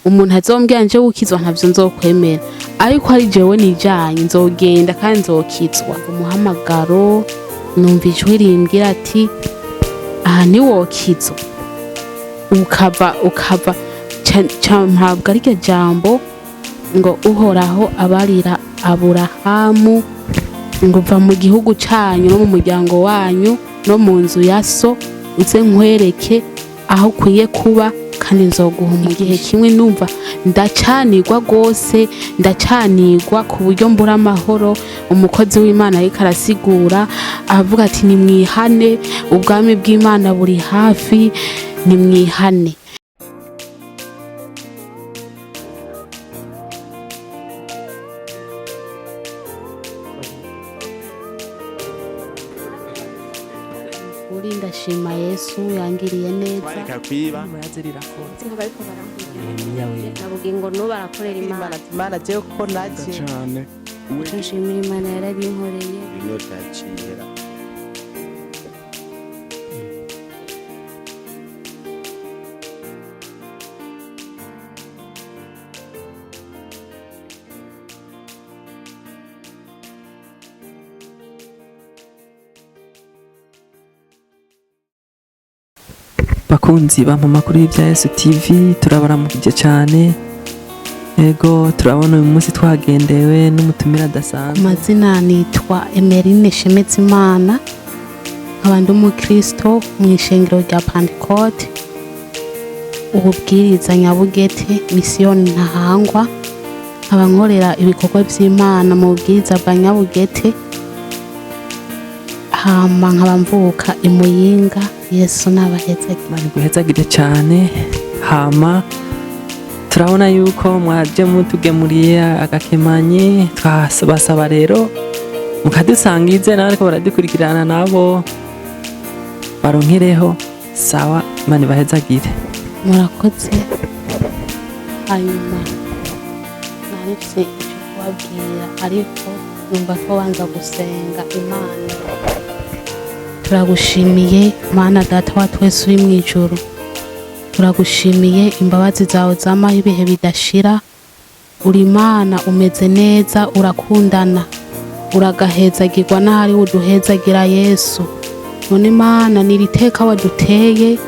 Umuntu azombwira nje gukizwa ntavyo nzokwemera, ariko ari jewe nijanye nzogenda kandi nzokizwa. Umuhamagaro, numva ijwi rimbwira ati aha ntiwokizwa, ukava ca mpabwa rirya jambo ngo Uhoraho abarira Aburahamu ngo va mu gihugu canyu no mu muryango wanyu no mu nzu ya so, uze nkwereke aho ukwiye kuba kandi nzoguha umugisha. Igihe kimwe numva ndacanirwa rwose, ndacanirwa ku buryo mbura amahoro. Umukozi w'Imana ariko arasigura avuga ati nimwihane, ubwami bw'Imana buri hafi, nimwihane. Uri ndashima Yesu yangiriye neza. Twareka kwiba. Nabugingo n'ubu barakorera Imana. Imana jewe ko naje Cyane. Icyo nshimira Imana yarabinkoreye. Inyota yacihera. Bakunzi ba Mama kuri Ibya Yesu TV, turabaramukije cyane. Ego, turabona uyu munsi twagendewe n'umutumire adasanzwe. Amazina nitwa Emerine Shemezimana, nkaba ndi umukristo mu ishengero rya Pantekote, ububwiriza Nyabugete, misiyoni Ntahangwa, nkaba nkorera ibikorwa vy'Imana mu bubwiriza bwa Nyabugete, hama nkaba mvuka i Muyinga. Yesu nabahezagire. Imana iguhezagire cyane. Hama turabona yuko mwaje mutugemuriye agakemanyi, twabasaba rero mukadusangize nawe ariko baradukurikirana nabo baronkereho. Sawa, Imana ibahezagire. Murakoze. Hanyuma nari mfise icyo kubabwira, ariko numva ko banza gusenga Imana. Turagushimiye Mana Data wa twese uri mu ijuru, turagushimiye imbabazi zawe zamaho ibihe bidashira. Uri Imana, umeze neza, urakundana, uragahezagirwa n'ahari uduhezagira Yesu. None Imana, ni iri teka waduteye,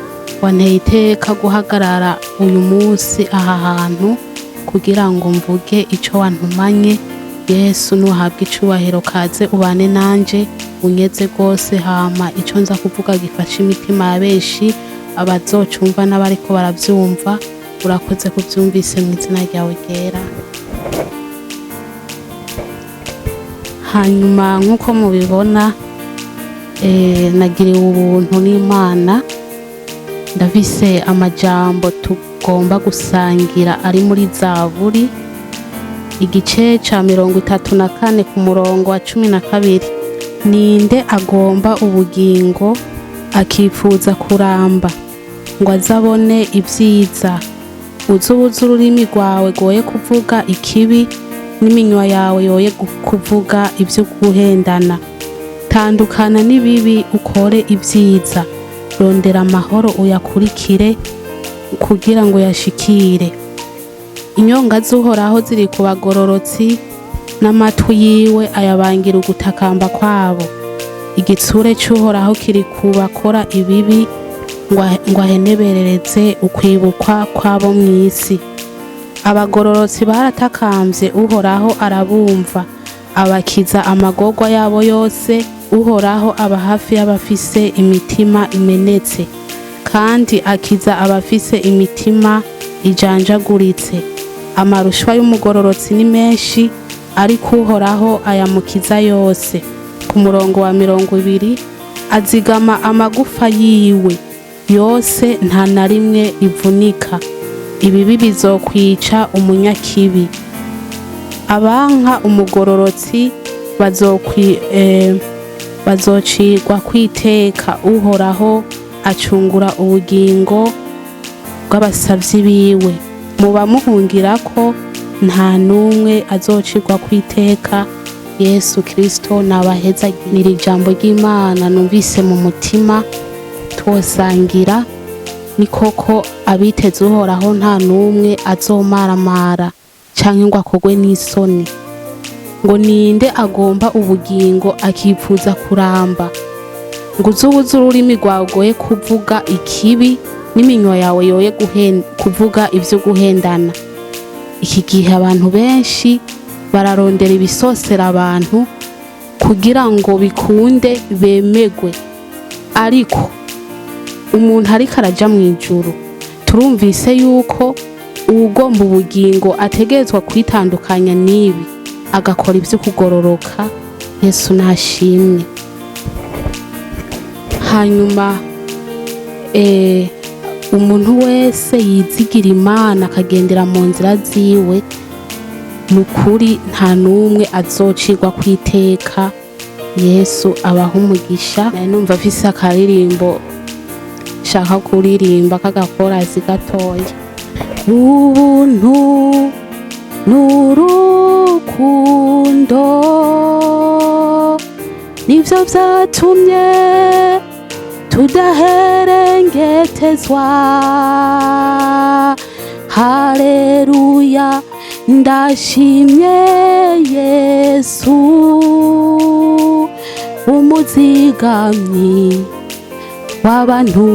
wanteye iteka guhagarara uyu munsi aha hantu kugira ngo mvuge icyo wantumanye. Yesu nuhabwe icubahiro, kaze ubane nanje, unyeze rwose, hama icyo nza kuvuga gifashe imitima ya benshi, abazocumva n'abariko baravyumva. Urakoze kuvyumvise mu izina ryawe ryera. Hanyuma nk'uko mubibona, nagiriwe ubuntu n'Imana, ndafise amajambo tugomba gusangira ari muri Zaburi igice ca 34 ku murongo wa 12. Ninde agomba ubugingo akifuza kuramba ngo azabone ibyiza? Uzubuze ururimi rwawe rwoye kuvuga ikibi, n'iminywa yawe yoye kuvuga ibyo guhendana. Tandukana n'ibibi ukore ibyiza, rondera amahoro uyakurikire kugira ngo uyashikire. Inyonga z'Uhoraho ziri ku bagororotsi, n'amatwi yiwe ayabangira ugutakamba kwabo. Igitsure cy'Uhoraho kiri ku bakora ibibi, ngo aheneberereze ukwibukwa kwabo mu isi. Abagororotsi baratakambye, Uhoraho arabumva, abakiza amagorwa yabo yose. Uhoraho aba hafi y'abafise imitima imenetse, kandi akiza abafise imitima ijanjaguritse. Amarushwa y'umugororotsi ni menshi, ariko Uhoraho ayamukiza yose. Ku murongo wa 20, azigama amagufa yiwe yose, nta na rimwe rivunika. Ibibi bizokwica umunyakibi, abanka umugororotsi bazocirwa kwiteka. Uhoraho acungura ubugingo bw'abasavyi biwe, mu bamuhungirako nta n'umwe azocirwa kwiteka. Yesu Kristo nabahezagirira. Ijambo ry'Imana numvise mu mutima twosangira. Ni koko abiteze Uhoraho nta n'umwe azomaramara canke ngo akogwe n'isoni. Ngo ninde agomba ubugingo akipfuza kuramba? Ngo uzubuze ururimi rwawe rwoye kuvuga ikibi, n'iminwa yawe yoye kuvuga ivyo guhendana. Iki gihe abantu benshi bararondera ibisosera abantu kugira ngo bikunde bemegwe, ariko umuntu ariko araja mu ijuru, turumvise yuko uwugomba ubugingo ategerezwa kwitandukanya n'ibi, agakora ivyo kugororoka. Yesu nashimwe. Hanyuma umuntu wese yizigira Imana akagendera mu nzira ziwe, ni ukuri nta n'umwe azocirwa kwiteka. Yesu abaha umugisha. Nari numva afise akaririmbo shaka kuririmba k'agakorasi gatoya. Ubuntu n'urukundo nivyo vyatumye tudaherengetezwa. Haleluya, ndashimye Yesu umuzigamyi w'abantu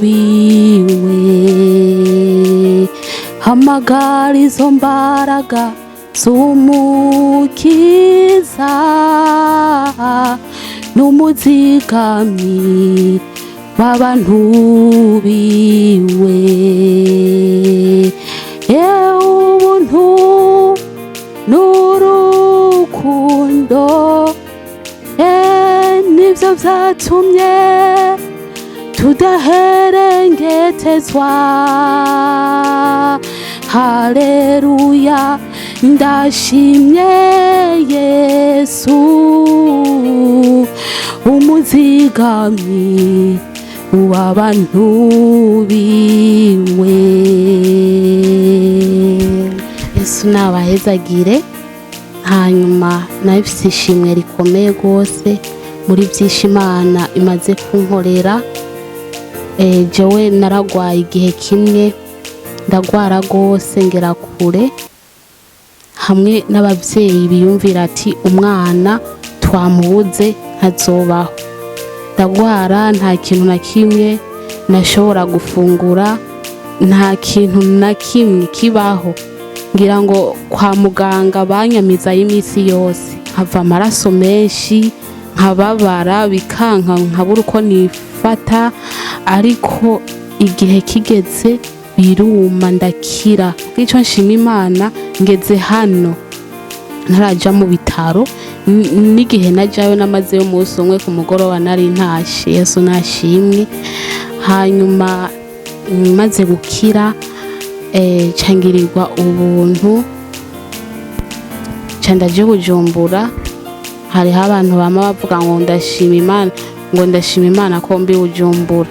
biwe. Hamagara izo mbaraga z'umukiza n'umuzigamyi w'abantu biwe. Ubuntu n'urukundo nivyo vyatumye tudaherengetezwa. Haleluya, ndashimye Yesu umuzigamyi w'abantu biwe. Yesu nabahezagire. Hanyuma nayo ifise ishimwe rikomeye rwose muri byinshi Imana imaze kunkorera. Jewe naragwaye igihe kimwe, ndagwara rwose ngera kure, hamwe n'abavyeyi biyumvira ati umwana twamubuze ntazobaho. Ndagwara, nta kintu na kimwe nashobora gufungura, nta kintu na kimwe kibaho. Ngira ngo kwa muganga banyamizayo iminsi yose, nkava amaraso menshi, nkababara bikanka, nkabura uko nifata. Ariko igihe kigeze biruma, ndakira. Bw'ico nshima Imana, ngeze hano ntaraja mu bitaro. N'igihe najayo namazeyo umunsi umwe, ku mugoroba nari ntashe. Yesu nashimwe. Hanyuma maze gukira, cangirirwa ubuntu, ca ndaja i Bujumbura. Hariho abantu bama bavuga ngo ndashima Imana, ngo ndashima Imana ko mbi Bujumbura.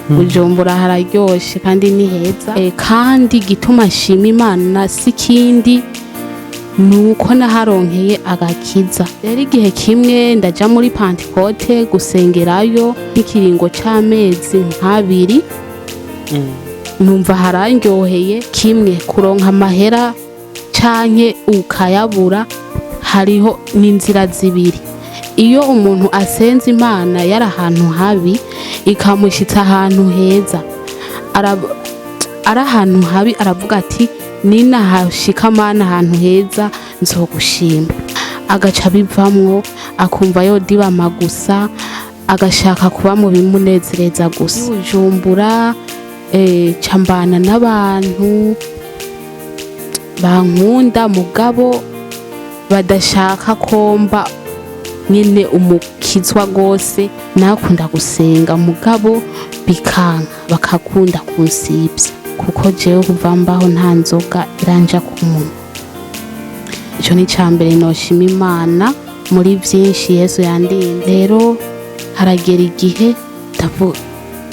Bujumbura hararyoshe kandi ni heza. Kandi igituma nshima Imana si kindi, nuko naharonkeye agakiza. Rero igihe kimwe ndaja muri Pentecôte gusengerayo nk'ikiringo c'amezi nk'abiri, numva harandyoheye. Kimwe kuronka amahera canke ukayabura, hariho n'inzira zibiri. Iyo umuntu asenze Imana yari ahantu habi ikamushyitsa ahantu heza, ari ahantu habi aravuga ati ninahashika Mana ahantu heza nzogushima, agaca bivamwo, akumva yodibama gusa, agashaka kuba mu bimunezereza gusa. Bujumbura cambana n'abantu bankunda, mugabo badashaka komba nyine umukizwa gose. Nakunda gusenga mugabo bikanka, bakakunda kunsibya, kuko jewe kuva mbaho nta nzoga iranja ku munwa. Ico ni icambere noshima Imana muri byinshi Yesu yandinze. Rero haragera igihe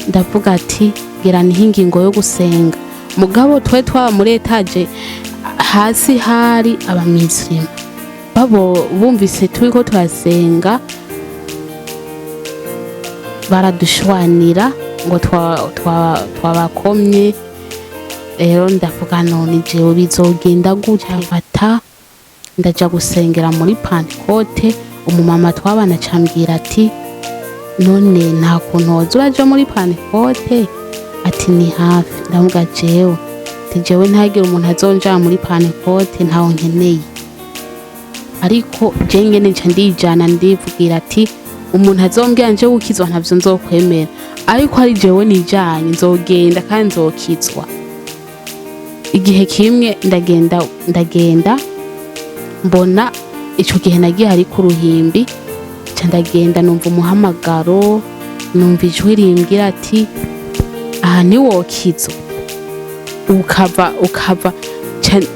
ndavuga ati gira niho ingingo yo gusenga. Mugabo twe twaba muri étage, hasi hari abamisirimu. Babo bumvise turiko turasenga baradushwanira. Ngo twabakomye. Rero ndavuga: none jewe bizogenda gutya? Mfata ndaja gusengera muri Pentecôte. Umumama twabana cambwira ati: none nta kuntu woza uraja muri Pentecôte? Ati: ni hafi. Ndavuga jewe ati: jewe ntagire umuntu azonjana muri Pentecôte, ntawo nkeneye. Ariko je nyene nca ndijana, ndivugira ati: umuntu azombwira nje gukizwa ntavyo nzokwemera, ariko ari jewe nijanye nzogenda kandi nzokizwa. Igihe kimwe ndagenda mbona ico gihe nagiye ari ku ruhimbi, nca ndagenda, numva umuhamagaro, numva ijwi rimbwira ati: aha ntiwokizwa ukava.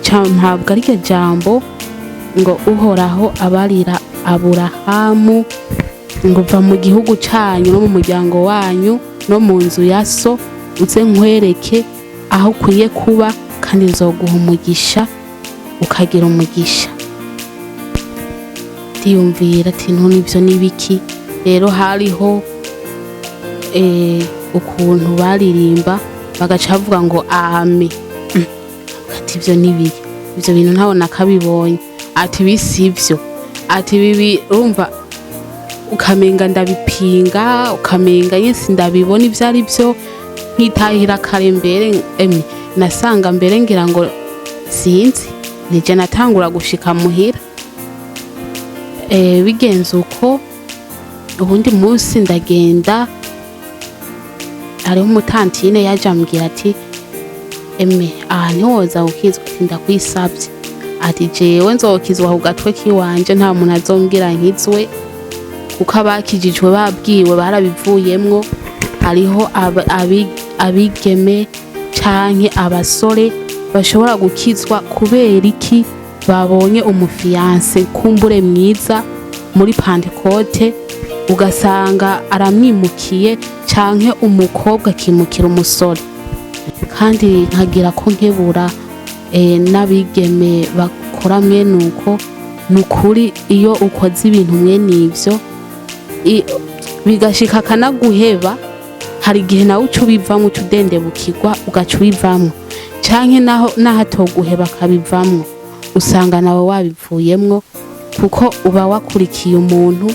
Ca mpabwa rirya jambo ngo Uhoraho abarira Aburahamu ngo: va mu gihugu canyu no mu muryango wanyu no mu nzu ya so, uze nkwereke aho ukwiye kuba, kandi nzoguha umugisha ukagira umugisha. Ndiyumvira ati: none ivyo ni biki? Rero hariho ukuntu baririmba bagaca bavuga ngo ame. Ati: ivyo ni biki? Ivyo bintu ntawe nakabibonye. Ati: bisi ivyo, ati bibi urumva ukamenga ndabipinga, ukamenga nyese ndabibona ivyo ari byo. Nkitahira kare mbere, emwe nasanga mbere ngira ngo sinzi nije natangura gushika muhira. Bigenze uko, ubundi munsi ndagenda, hariho umutantine yaje ambwira ati: eme, aha ntiwoza gukizwa? Ati: ndakwisabye. Ati: jewe nzokizwa ku gatwe kiwanje, nta muntu azombwira nkizwe, kuko abakijijwe babwiwe barabivuyemwo. Hariho abigeme canke abasore bashobora gukizwa kubera iki? Babonye umufiancé kumbure mwiza muri Pentecôte, ugasanga aramwimukiye, canke umukobwa akimukira umusore. Kandi nkagira ko nkebura n'abigeme bakora mwene uko. Ni ukuri, iyo ukoze ibintu mwene ivyo bigashika akanaguheba, hari igihe nawe uca ubivamwo, uca udendebukirwa ugaca ubivamwo, canke naho atoguheba akabivamwo, usanga nawe wabivuyemwo, kuko uba wakurikiye umuntu,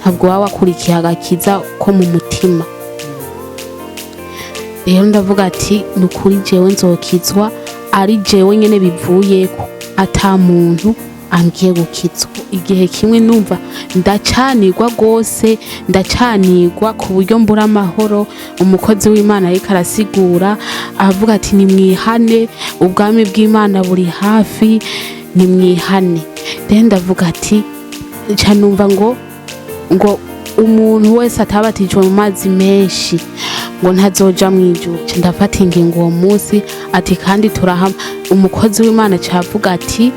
ntabwo uba wakurikiye agakiza ko mu mutima. Rero ndavuga ati: ni ukuri jewe nzokizwa ari jewe nyene bivuyeko, ata muntu ambwiye gukizwa. Igihe kimwe numva ndacanirwa rwose, ndacanirwa ku buryo mbura amahoro. Umukozi w'Imana ariko arasigura avuga ati: nimwihane, ubwami bw'Imana buri hafi, nimwihane. Rero ndavuga ati, nca numva ngo umuntu wese atabatijwe mu mazi menshi ngo ntazoja mu ijuru. Nca ndafata ingingo uwo munsi ati kandi turahama. Umukozi w'Imana cavuga ati: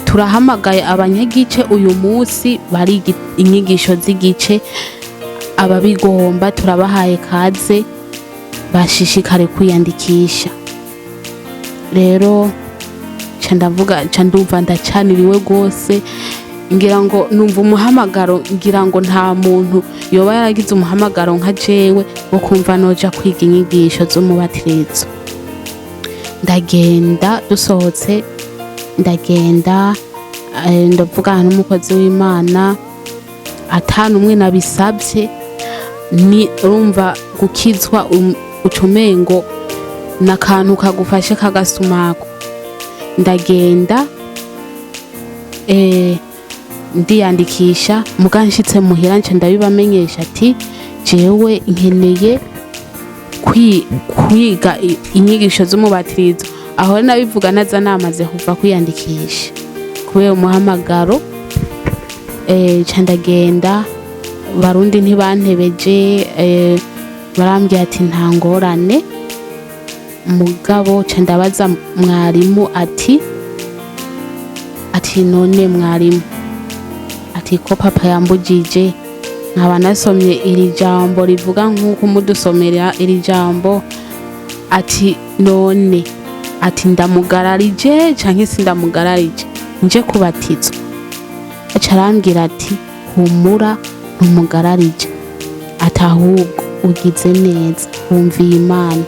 turahamagaye abanyagice uyu munsi bariga inyigisho z'igice, ababigomba turabahaye kaze, bashishikare kwiyandikisha. Rero nca ndavuga, nca ndumva ndacaniriwe rwose, ngira ngo numva umuhamagaro, ngira ngo nta muntu yoba yaragize umuhamagaro nka jewe wo kumva noja kwiga inyigisho z'umubatirizo. Ndagenda, dusohotse ndagenda, ndavugana n'umukozi w'Imana atanu umwe nabisabye. Ni urumva gukizwa uca umengo n'akantu kagufashe kagasumako. Ndagenda, ndiyandikisha. Muga nshitse muhira nca ndabibamenyesha ati: jewe nkeneye kwiga inyigisho z'umubatirizo. Aho rero nabivuga naza namaze kuva kwiyandikisha kubera umuhamagaro. Nca ndagenda, Barundi ntibantebeje, barambwira ati: nta ngorane. Mugabo nca ndabaza mwarimu ati: none mwarimu, ati ko papa yambujije, nkaba nasomye iri jambo rivuga nk'uko mudusomera iri jambo, ati none ati ndamugararije canke sindamugararije nje kubatizwa? Aca arambwira ati: humura, ntumugararije, ati ahubwo Ugize neza, wumviye Imana.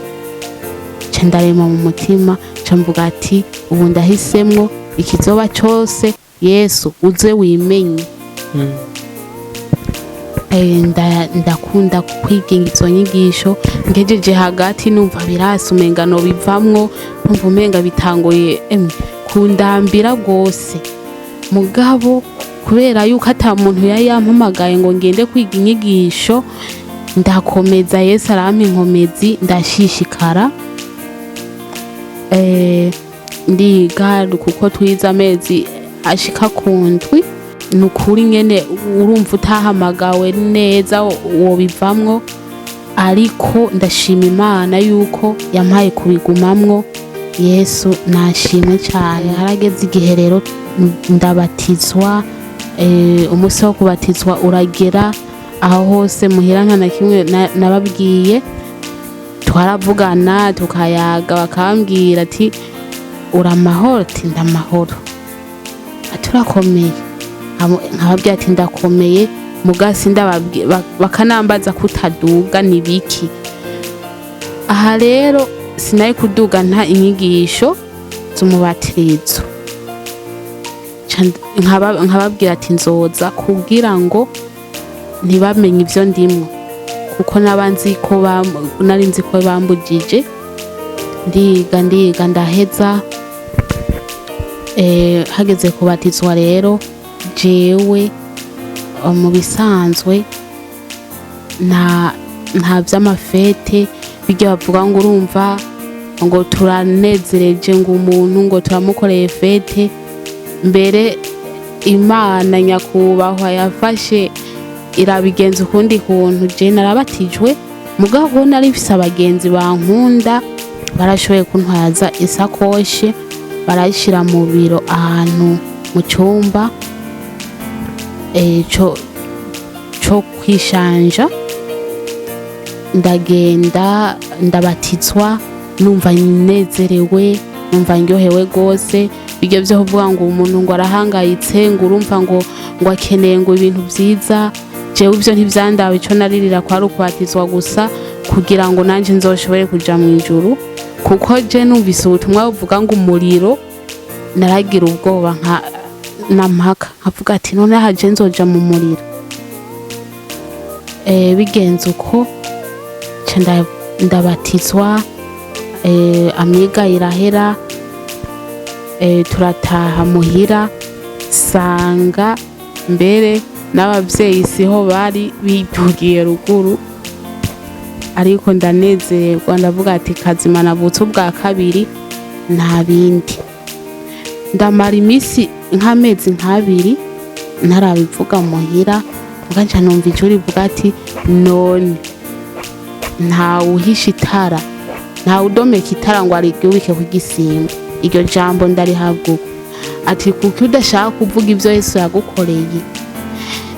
Nca ndarema mu mutima, nca mvuga ati: "Ubu ndahisemwo, ikizoba cose, Yesu uze wimenye." Ndakunda kwiga izo nyigisho. Ngejeje hagati numva birasi, umenga no bivamwo, numva umenga bitanguye emwe kundambira rwose. Mugabo kubera yuko ata muntu yari yampamagaye ngo ngende kwiga inyigisho, ndakomeza. Yesu arampa inkomezi, ndashishikara. Ndiga kuko twize amezi ashika ku 7. Ni ukuri nyene, urumva utahamagawe neza wobivamwo, ariko ndashima Imana yuko yampaye kubigumamwo. Yesu nashimwe cyane. Harageze igihe rero ndabatizwa. Umunsi wo kubatizwa uragera. Aho hose muhira nta na kimwe nababwiye. Twaravugana, tukayaga, bakambwira ati: "Uramahoro?" Ati: "Ndamahoro." Ati: "Urakomeye?" Nkababwira ati: "Ndakomeye." Mugasi ndababwiye, bakanambaza kutaduga ni biki. Aha rero sinari kuduga nta inyigisho z'umubatirizo. Nkababwira ati: "Nzoza," kugira ngo ntibamenye ivyo ndimwo, kuko naba nzi ko nari nzi ko bambujije. Ndiga, ndiga, ndaheza. Hageze kubatizwa rero, jewe mu bisanzwe nta vy'amafete bijya bavuga ngo urumva ngo turanezereje, ngo umuntu ngo turamukoreye fête. Mbere Imana nyakubahwa yafashe irabigenza ukundi kuntu. Je narabatijwe, mugabo nari mfise abagenzi bankunda, barashoboye kuntwaza isakoshi, barayishira mu biro ahantu mu cyumba co kwishanja. Ndagenda, ndabatizwa, numva nezerewe, numva ndyohewe rwose. Ibyo byo kuvuga ngo umuntu ngo arahangayitse, ngo urumva ngo akeneye ngo ibintu byiza, jewe ibyo ntivyandaba. Ico naririra kwari ukubatizwa gusa, kugira ngo nanje nzoshobore kuja mu ijuru, kuko je numvise ubutumwa buvuga ngo umuriro, naragira ubwoba nka nampaka nkavuga ati: "None aha je nzoja mu muriro?" Bigenze uko, nca ndabatizwa. Amiga irahera, turataha muhira, sanga mbere n'abavyeyi siho bari, bidugiye ruguru. Ariko ndanezerwa, ndavuga ati: "Kazima navutse ubwa kabiri, nta bindi." Ndamara iminsi nk'amezi nk'abiri ntarabivuga muhira. Muga nca numva ijwi rivuga ati: "None ntawuhisha itara, ntawudomeka itara ngo ariryubike ku gisimba." Iryo jambo ndarihabwa uko, ati: "Kuki udashaka kuvuga ibyo Yesu yagukoreye?"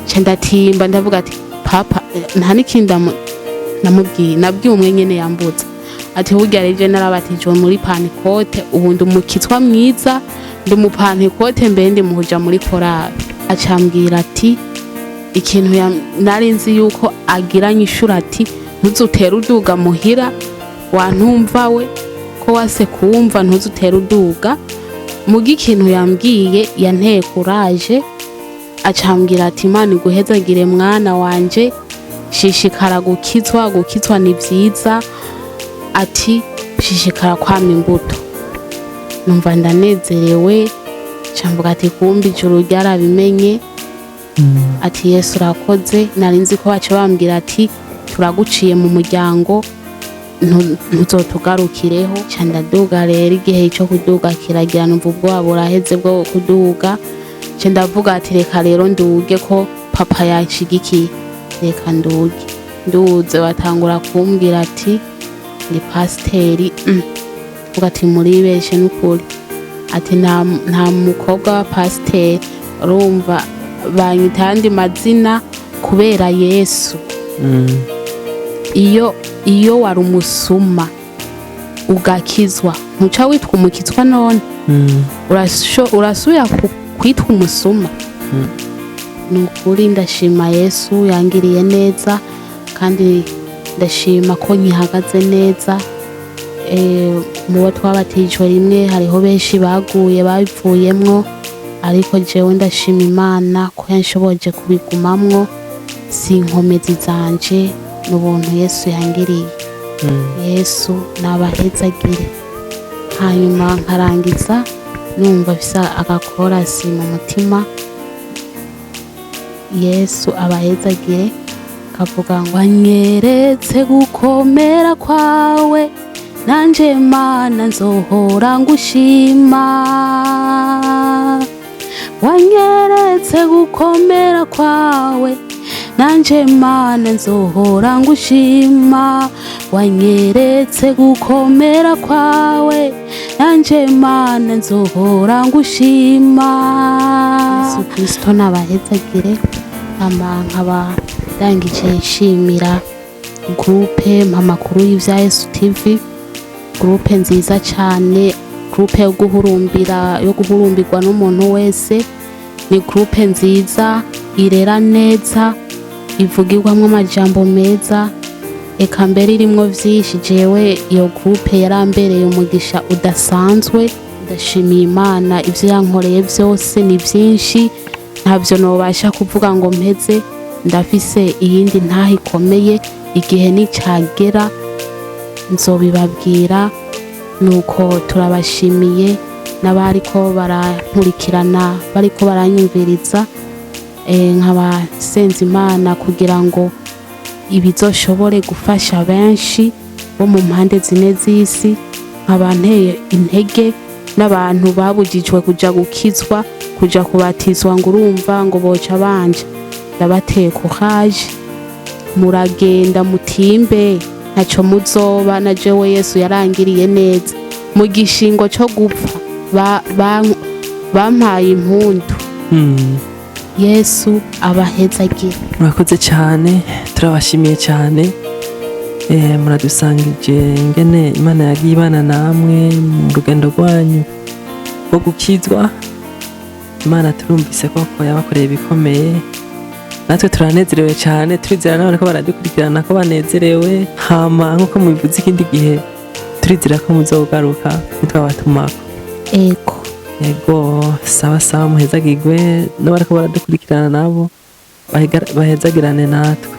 Nca ndatimba, ndavuga ati: "Papa," nta n'ikindi namubwiye. Nabwiye umwe nyene yambutse ati: "Burya rero je narabatijwe muri Pentecôte, ubu ndi umukizwa mwiza, ndi umupantekote, mbere ndi muhuja muri korali." Acambwira ati ikintu nari nzi yuko agira nyishura, ati: "Ntuzutere uduga muhira, wantumva we ko wase kumva, ntuzutere uduga." Muga ikintu yambwiye yanteye kuraje. Acambwira ati: "Imana iguhezagire mwana wanje, shishikara gukizwa, gukizwa ni vyiza." Ati: "Shishikara kwama imbuto." Numva ndanezerewe, camvuga ati: "Kumbe ijuru ryarabimenye." Ati: "Yesu urakoze." Nari nzi ko baca bambwira ati: "Turaguciye mu muryango, ntuzotugarukireho." Ca ndaduga rero. Igihe cyo kuduga kiragira, numva ubwoba buraheze bwo kuduga. Ca ndavuga ati: "Reka rero nduge, ko papa yanshigikiye, reka nduge." Nduze, batangura kumbwira ati ndi pasiteri. Vuga ati: "Muribeshe n'ukuri." Ati: Nta mukobwa wa pasiteri." Urumva banyita ayandi mazina kubera Yesu. Iyo wari umusuma ugakizwa, ntuca witwa umukizwa none? Urasubira kwitwa umusuma? Ni ukuri ndashima Yesu yangiriye neza kandi. Ndashima ko nkihagaze neza. Mu bo twabatijwe rimwe hariho benshi baguye babivuyemwo, ariko jewe ndashima Imana ko yanshoboje kubigumamwo. Si inkomezi zanje, n'ubuntu Yesu yangiriye. Yesu nabahezagire. Hanyuma nkarangiza numva afise agakorasi mu mutima, Yesu abahezagire, kavuga ngo: "Anyeretse gukomera kwawe, nanje Mana nzohora ngushima. Wanyeretse gukomera kwawe, nanje Mana nzohora ngushima. Wanyeretse gukomera kwawe, nanje Mana nzohora ngushima." Yesu Kristo nabahezagire. Ama nkaba ndangije nshimira groupe Amakuru y'Ibya Yesu TV, groupe nziza cyane, groupe yo guhurumbira, yo guhurumbirwa n'umuntu wese. Ni groupe nziza, irera neza, ivugirwamo amajambo meza, eka mbere irimwo vyinshi. Jewe iyo groupe yarambereye umugisha udasanzwe. Ndashimiye Imana ivyo yankoreye byose, ni byinshi, ntabyo nobasha kuvuga ngo mpeze. Ndafise iyindi ntaho ikomeye, igihe nicagera nzobibabwira. Nuko turabashimiye n'abariko barankurikirana, bariko baranyumviriza. Nkaba senza Imana kugira ngo ibizoshobore gufasha benshi bo mu mpande zine z'isi. Nkaba nteye intege n'abantu babujijwe kuja gukizwa, kuja kubatizwa, ngo urumva ngo boca banje. Ndabateye courage, muragenda mutimbe, ntaco muzoba. Na jewe Yesu yarangiriye neza mu gishingo co gupfa, bampaye impundu. Yesu abahezagira. Murakoze cyane, turabashimiye cyane. Muradusangije ingene Imana yagiye ibana namwe mu rugendo rwanyu rwo gukizwa. Imana turumvise koko yabakoreye ibikomeye, natwe turanezerewe cyane. Turizera n'abantu ko baradukurikirana ko banezerewe. Hama nk'uko mubivuze, ikindi gihe turizera ko muzogaruka nitwabatumako. Ego. Yego, sawa sawa, muhezagirwe n'abariko baradukurikirana nabo bahezagirane natwe.